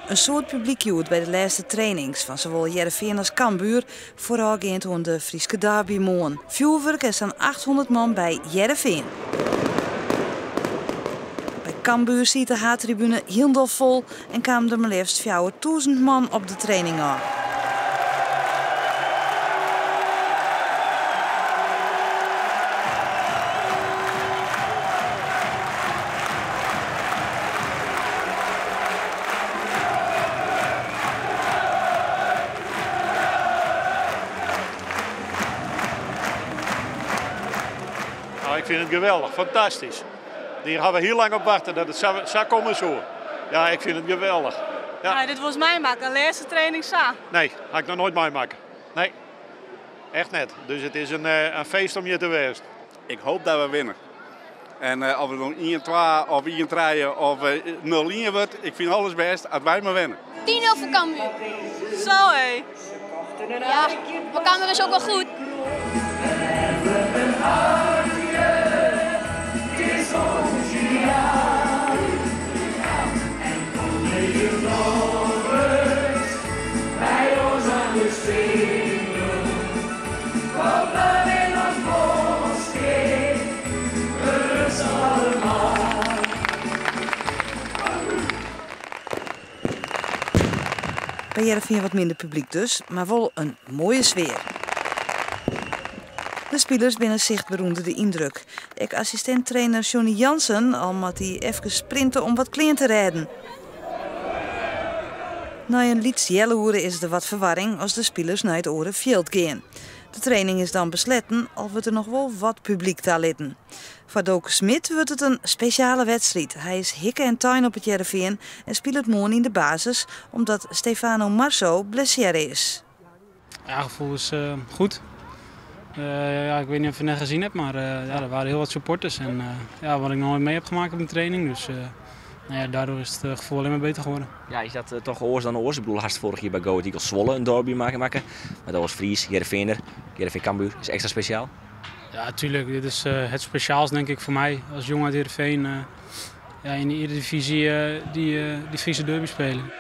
In soad publyk hjoed by de lêste trainings fan sawol Hearrenfean as Cambuur foarôfgeand oan de Fryske derby moarn. Fjoerwurk en sa'n 800 man by Hearrenfean. By Cambuur siet de haadtribune hielendal fol en kamen der mar leafst 4000 man op de training ôf. Nou, ik fyn it geweldich, fantastysk. Dêr ha we hiel lang op wachte dat it sa komme soe. Ja, ik fyn it geweldich. Ja. Ja, dit wolris meimakke, in lêste training sa? Nee, ha ik noch noait meimakke. Nee, echt net. Dus it is in feest om hjir te wêzen. Ik hoopje dat we winne. En oft it no 1, 2 of 1, 3 of 0, 1 wurdt, ik fyn alles bêst as wy mar winne. 10-0 foar Cambuur. Zo hé. Ja, mar Cambuur is ek wol goed. By Hearrenfean wat minder publyk dus, mar wol in moaie sfear. De spilers binne sichtber ûnder de yndruk. Ek assistint-trainer Johnny Jansen, al moat hy efkes sprinte om wat klean te rêden. Nei in lyts healoere is der wat ferwarring as de spilers nei it oare fjild gean. De training is dan besletten, al wurdt der noch wol wat publyk talitten. Foar Doke Schmidt wurdt it in spesjale wedstriid. Hy is hikke en tein op It Hearrenfean en spilet moarn yn de basis, omdat Stefano Marzo blessearre is. Ja, gefoel is goed. Ja, ik weet niet of je het net gezien hebt, maar ja, er waren heel wat supporters. En ja, wat ik nog nooit mee heb gemaakt op een training. Dus nou ja, daardoor is het gevoel alleen maar beter geworden. Ja, is dat toch oars dan oars? Ik bedoel, hast foarich jier by Go Ahead Eagles Zwolle in derby makke. Mar dat was Fries, Hearrenfeaner, Hearrenfean Cambuur is ekstra spesjaal. Ja, tuurlijk. Dit is het speciaals denk ik voor mij als jongen uit Heerenveen. Ja, in de Eredivisie die Friese derby spelen.